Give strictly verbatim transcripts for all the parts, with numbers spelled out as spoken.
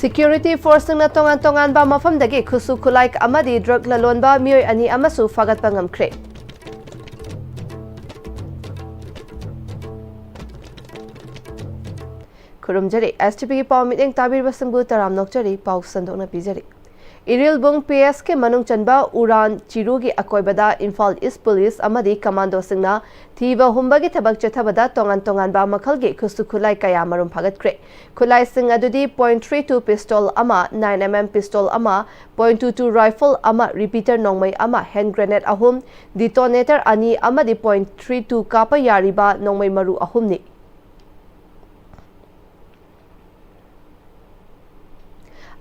Security forceꯁꯤꯡꯅ ꯇꯣꯉꯥꯟ ꯇꯣꯉꯥꯟꯕ ꯃꯐꯝꯗꯒꯤ ꯈꯨꯠꯁꯨ ꯈꯨꯠꯂꯥꯏ ꯑꯃꯗꯤ drug ꯂꯂꯣꯟꯕ ꯃꯤꯑꯣꯏ ꯑꯅꯤ ꯑꯃꯁꯨ ꯐꯥꯒꯠꯄ ꯉꯝꯈ꯭ꯔꯦ꯫ ꯈꯨꯔꯨꯝꯖꯔꯤ꯫ STVꯒꯤ ꯄꯥꯎ ꯃꯤꯠꯌꯦꯡ ꯇꯥꯕꯤꯔꯤꯕꯁꯤꯡꯕꯨ ꯇꯔꯥꯝꯅ ꯑꯣꯛꯆꯔꯤ꯫ ꯄꯥꯎ ꯁꯟꯗꯣꯛꯅ ꯄꯤꯖꯔꯤ꯫ ꯏꯔꯤꯜꯕꯨꯡ PSꯀꯤ ꯃꯅꯨꯡ ꯆꯟꯕ ꯎꯔꯥꯟ ꯆꯤꯔꯨꯒꯤ ꯑꯀꯣꯏꯕꯗ ꯏꯝꯐꯥꯜ ꯏꯁ ꯄꯨꯂꯤꯁ ꯑꯃꯗꯤ ꯀꯃꯥꯟꯗꯣꯁꯤꯡꯅ ꯊꯤꯕ ꯍꯨꯝꯕꯒꯤ ꯊꯕꯛ ꯆꯠꯊꯕꯗ ꯇꯣꯉꯥꯟ ꯇꯣꯉꯥꯟꯕ ꯃꯈꯜꯒꯤ ꯈꯨꯠꯁꯨ ꯈꯨꯠꯂꯥꯏ ꯀꯌꯥ ꯃꯔꯨꯝ ꯐꯥꯒꯠꯈ꯭ꯔꯦ꯫ ꯈꯨꯠꯂꯥꯏꯁꯤꯡ ꯑꯗꯨꯗꯤ point three two pistol ꯑꯃ, nine MM pistol ꯑꯃ, point two two rifle ꯑꯃ, repeater ꯅꯣꯡꯃꯩ ꯑꯃ, hand grenade ꯑꯍꯨꯝ, detonator ꯑꯅꯤ ꯑꯃꯗꯤ point three two ꯀꯥꯞꯄ ꯌꯥꯔꯤꯕ ꯅꯣꯡꯃꯩ ꯃꯔꯨ ꯑꯍꯨꯝꯅꯤ꯫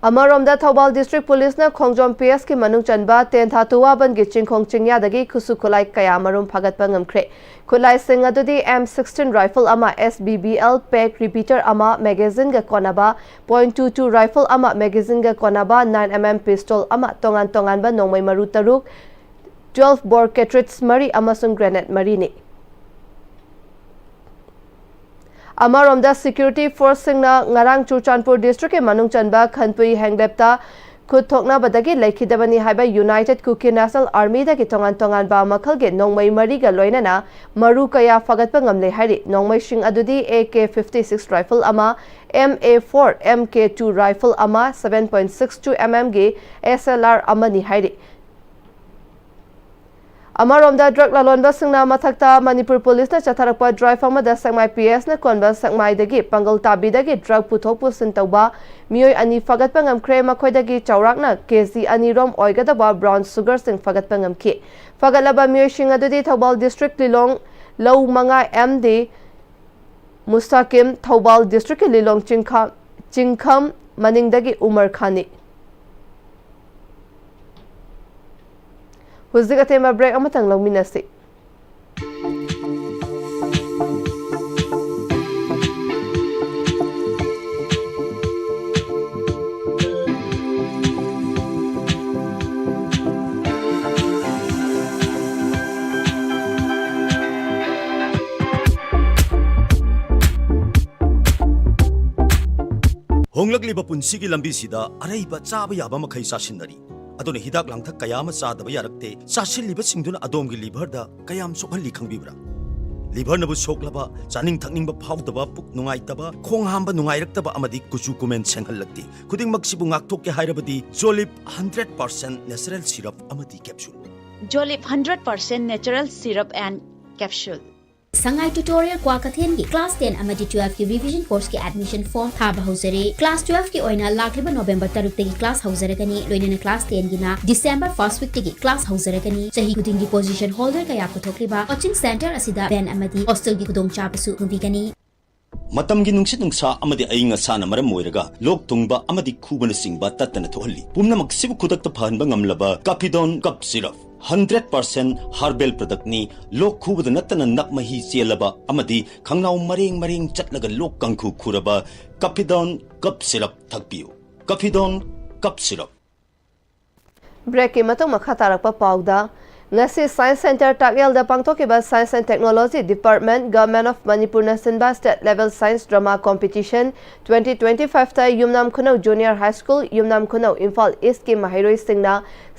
ꯑꯃꯔꯣꯝꯗ ꯊꯧꯕꯥꯜ District Policeꯅ ꯈꯣꯡꯖꯣꯝ PSꯀꯤ ꯃꯅꯨꯡ ꯆꯟꯕ ꯇꯦꯟꯊꯥ ꯇꯨꯋꯥꯕꯟꯒꯤ ꯆꯤꯡꯈꯣꯡ ꯆꯤꯡꯌꯥꯗꯒꯤ ꯈꯨꯠꯁꯨ ꯈꯨꯠꯂꯥꯏ ꯀꯌꯥ ꯃꯔꯨꯝ ꯐꯥꯒꯠꯄ ꯉꯝꯈ꯭ꯔꯦ꯫ ꯈꯨꯠꯂꯥꯏꯁꯤꯡ ꯑꯗꯨꯗꯤ M sixteen rifle ꯑꯃ, SBBL pack repeater ꯑꯃ, magazineꯒ ꯀꯣꯟꯅꯕ point two two rifle ꯑꯃ, magazineꯒ ꯀꯣꯟꯅꯕ nine MM pistol ꯑꯃ, ꯇꯣꯉꯥꯟ ꯇꯣꯉꯥꯟꯕ ꯅꯣꯡꯃꯩ ꯃꯔꯨ ꯇꯔꯨꯛ, twelve bore cartridge ꯃꯔꯤ ꯑꯃꯁꯨꯡ grenade ꯃꯔꯤꯅꯤ꯫ ꯑꯃꯔꯣꯝꯗ security forceꯁꯤꯡꯅ ꯉꯔꯥꯡ ꯆꯨꯔꯆꯥꯟꯄꯨꯔ districtꯀꯤ ꯃꯅꯨꯡ ꯆꯟꯕ ꯈꯟꯄꯨꯏ ꯍꯦꯡꯂꯦꯞꯇ ꯈꯨꯠ ꯊꯣꯛꯅꯕꯗꯒꯤ ꯂꯩꯈꯤꯗꯕꯅꯤ ꯍꯥꯏꯕ United Kuki National Armyꯗꯒꯤ ꯇꯣꯉꯥꯟ ꯇꯣꯉꯥꯟꯕ ꯃꯈꯜꯒꯤ ꯅꯣꯡꯃꯩ ꯃꯔꯤꯒ ꯂꯣꯏꯅꯅ ꯃꯔꯨ ꯀꯌꯥ ꯐꯥꯒꯠꯄ ꯉꯝꯂꯦ ꯍꯥꯏꯔꯤ꯫ ꯅꯣꯡꯃꯩꯁꯤꯡ ꯑꯗꯨꯗꯤ AK fifty-six rifle ꯑꯃ, MA four, MK two rifle ꯑꯃ, seven point six two MMꯒꯤ SLR ꯑꯃꯅꯤ ꯍꯥꯏꯔꯤ꯫ ꯑꯃꯔꯣꯝꯗ drug ꯂꯂꯣꯟꯕꯁꯤꯡꯅ ꯃꯊꯛꯇ ꯃꯅꯤꯄꯨꯔ ꯄꯨꯂꯤꯁꯅ ꯆꯠꯊꯔꯛꯄ drive ꯑꯃꯗ ꯁꯦꯛꯃꯥꯏ PSꯅ ꯀꯣꯟꯕ ꯁꯦꯛꯃꯥꯏꯗꯒꯤ ꯄꯥꯡꯒꯜ ꯇꯥꯕꯤꯗꯒꯤ drug ꯄꯨꯊꯣꯛ ꯄꯨꯁꯤꯟ ꯇꯧꯕ ꯃꯤꯑꯣꯏ ꯑꯅꯤ ꯐꯥꯒꯠꯄ ꯉꯝꯈ꯭ꯔꯦ꯫ ꯃꯈꯣꯏꯗꯒꯤ ꯆꯥꯎꯔꯥꯛꯅ KG ꯑꯅꯤ ꯔꯣꯝ ꯑꯣꯏꯒꯗꯕ brown sugarꯁꯤꯡ ꯐꯥꯒꯠꯄ ꯉꯝꯈꯤ꯫ ꯐꯥꯒꯠꯂꯕ ꯃꯤꯑꯣꯏꯁꯤꯡ ꯑꯗꯨꯗꯤ ꯊꯧꯕꯥꯜ district ꯂꯤꯂꯣꯡ ꯂꯧ ꯃꯉꯥ MD ꯃꯨꯁꯇꯥꯀꯤꯝ, ꯊꯧꯕꯥꯜ districtꯀꯤ ꯂꯤꯂꯣꯡ ꯆꯤꯡꯈꯥ-, ꯆꯤꯡꯈꯝ ꯃꯅꯤꯡꯗꯒꯤ ꯎꯃꯔ ꯈꯥꯟꯅꯤ꯫ ꯍꯧꯖꯤꯛ ꯑꯇꯦꯟꯕ break ꯑꯃꯇꯪ ꯂꯧꯃꯤꯟꯅꯁꯤ꯫ ꯍꯣꯡꯂꯛꯂꯤꯕ ꯄꯨꯟꯁꯤꯒꯤ ꯂꯝꯕꯤꯁꯤꯗ ꯑꯔꯩꯕ ꯆꯥꯕ ꯌꯥꯕ ꯃꯈꯩ ꯆꯥꯁꯤꯟꯅꯔꯤ꯫ ꯑꯗꯨꯅ ꯍꯤꯗꯥꯛ ꯂꯥꯡꯊꯛ ꯀꯌꯥ ꯑꯃ ꯆꯥꯗꯕ ꯌꯥꯔꯛꯇꯦ꯫ ꯆꯥꯁꯤꯜꯂꯤꯕꯁꯤꯡꯗꯨꯅ ꯑꯗꯣꯝꯒꯤ liverꯗ ꯀꯌꯥꯝ ꯁꯣꯛꯍꯜꯂꯤ ꯈꯪꯕꯤꯕ꯭ꯔꯥ? Liverꯅꯕꯨ ꯁꯣꯛꯂꯕ, ꯆꯥꯅꯤꯡ ꯊꯛꯅꯤꯡꯕ ꯐꯥꯎꯗꯕ, ꯄꯨꯛ ꯅꯨꯡꯉꯥꯏꯇꯕ, ꯈꯣꯡ ꯍꯥꯝꯕ ꯅꯨꯡꯉꯥꯏꯔꯛꯇꯕ ꯑꯃꯗꯤ ꯀꯨꯆꯨ ꯀꯨꯃꯦꯟ ꯁꯦꯡꯍꯜꯂꯛꯇꯦ꯫ ꯈꯨꯗꯤꯡꯃꯛꯁꯤꯕꯨ ꯉꯥꯛꯊꯣꯛꯀꯦ ꯍꯥꯏꯔꯕꯗꯤ Jolib hundred percent natural syrup ꯑꯃꯗꯤ capsule꯫ Jolib hundred percent natural syrup and capsule꯫ Sangai Tutorial ꯀ꯭ꯋꯥꯀꯩꯊꯦꯜꯒꯤ class ten ꯑꯃꯗꯤ twelveꯀꯤ revision courseꯀꯤ admission form ꯊꯥꯕ ꯍꯧꯖꯔꯦ꯫ Class twelveꯀꯤ ꯑꯣꯏꯅ ꯂꯥꯛꯂꯤꯕ November ꯇꯔꯨꯛꯇꯒꯤ class ꯍꯧꯖꯔꯒꯅꯤ, ꯂꯣꯏꯅꯅ class tenꯒꯤꯅ December first weekꯇꯒꯤ class ꯍꯧꯖꯔꯒꯅꯤ꯫ ꯆꯍꯤ ꯈꯨꯗꯤꯡꯒꯤ position holder ꯀꯌꯥ ꯄꯨꯊꯣꯛꯂꯤꯕ coaching centre ꯑꯁꯤꯗ van ꯑꯃꯗꯤ hostelꯒꯤ ꯈꯨꯗꯣꯡꯆꯥꯕꯁꯨ ꯐꯪꯕꯤꯒꯅꯤ꯫ ꯃꯇꯝꯒꯤ ꯅꯨꯡꯁꯤꯠ ꯅꯨꯡꯁꯥ ꯑꯃꯗꯤ ꯑꯏꯪ ꯑꯁꯥꯅ ꯃꯔꯝ ꯑꯣꯏꯔꯒ ꯂꯣꯛ ꯊꯨꯡꯕ ꯑꯃꯗꯤ ꯈꯨꯕꯅꯆꯤꯡꯕ ꯇꯠꯇꯅ ꯊꯣꯛꯍꯜꯂꯤ꯫ ꯄꯨꯝꯅꯃꯛꯁꯤꯕꯨ ꯈꯨꯗꯛꯇ ꯐꯍꯟꯕ ꯉꯝꯂꯕ Capidone cough syrup hundred percent herbal productꯅꯤ꯫ ꯂꯣꯛ ꯈꯨꯕꯗ ꯅꯠꯇꯅ ꯅꯞ ꯃꯍꯤ ꯆꯦꯜꯂꯕ ꯑꯃꯗꯤ ꯈꯪꯅꯥꯎ ꯃꯔꯦꯡ ꯃꯔꯦꯡ ꯆꯠꯂꯒ ꯂꯣꯛ ꯀꯥꯡꯈꯨ ꯈꯨꯔꯕ Capidone cough syrup ꯊꯛꯄꯤꯌꯨ꯫ Capidone cough syrup꯫ Breakꯀꯤ ꯃꯇꯨꯡ ꯃꯈꯥ ꯇꯥꯔꯛꯄ ꯄꯥꯎꯗ, ꯉꯁꯤ Science Centre ꯇꯥꯛꯌꯦꯜꯗ ꯄꯥꯡꯊꯣꯛꯈꯤꯕ Science and Technology Department, Government of ꯃꯅꯤꯄꯨꯔꯅ ꯁꯤꯟꯕ State Level Science Drama Competition twenty twenty-fiveꯇ ꯌꯨꯝꯅꯥꯝ ꯈꯨꯅꯧ Junior High School, ꯌꯨꯝꯅꯥꯝ ꯈꯨꯅꯧ, ꯏꯝꯐꯥꯜ Eastꯀꯤ ꯃꯍꯩꯔꯣꯏꯁꯤꯡꯅ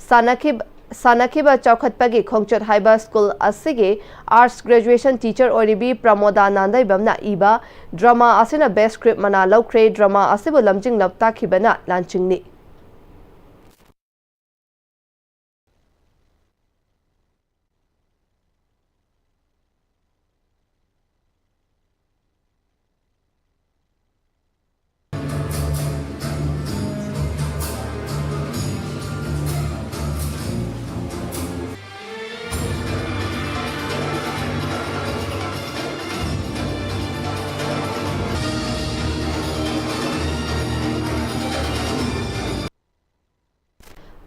ꯁꯥꯟꯅꯈꯤꯕ, ꯁꯥꯟꯅꯈꯤꯕ ꯆꯥꯎꯈꯠꯄꯒꯤ ꯈꯣꯡꯆꯠ ꯍꯥꯏꯕ school ꯑꯁꯤꯒꯤ Arts Graduation Teacher ꯑꯣꯏꯔꯤꯕꯤ ꯄ꯭ꯔꯃꯣꯗꯥ ꯅꯥꯟꯗꯩꯕꯝꯅ ꯏꯕ drama ꯑꯁꯤꯅ Best Script ꯃꯅꯥ ꯂꯧꯈ꯭ꯔꯦ꯫ Drama ꯑꯁꯤꯕꯨ ꯂꯝꯖꯤꯡ ꯂꯝꯇꯥꯛꯈꯤꯕꯅ ꯂꯥꯟꯆꯤꯡꯅꯤ꯫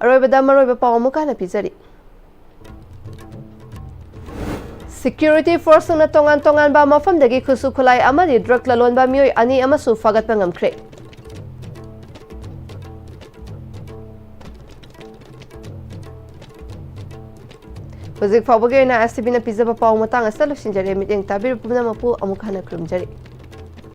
ꯑꯔꯣꯏꯕꯗ ꯃꯔꯨꯑꯣꯏꯕ ꯄꯥꯎ ꯑꯃꯨꯛ ꯍꯟꯅ ꯄꯤꯖꯔꯤ꯫ Security forceꯁꯤꯡꯅ ꯇꯣꯉꯥꯟ ꯇꯣꯉꯥꯟꯕ ꯃꯐꯝꯗꯒꯤ ꯈꯨꯠꯁꯨ ꯈꯨꯠꯂꯥꯏ ꯑꯃꯗꯤ drug ꯂꯂꯣꯟꯕ ꯃꯤꯑꯣꯏ ꯑꯅꯤ ꯑꯃꯁꯨ ꯐꯥꯒꯠꯄ ꯉꯝꯈ꯭ꯔꯦ꯫ ꯍꯧꯖꯤꯛ ꯐꯥꯎꯕꯒꯤ ꯑꯣꯏꯅ S T Vꯅ ꯄꯤꯖꯕ ꯄꯥꯎ ꯃꯇꯥꯡ ꯑꯁꯤꯗ ꯂꯣꯏꯁꯤꯟꯖꯔꯦ꯫ ꯃꯤꯠꯌꯦꯡ ꯇꯥꯕꯤꯔꯤꯕ ꯄꯨꯝꯅꯃꯛꯄꯨ ꯑꯃꯨꯛ ꯍꯟꯅ ꯈꯨꯔꯨꯝꯖꯔꯤ꯫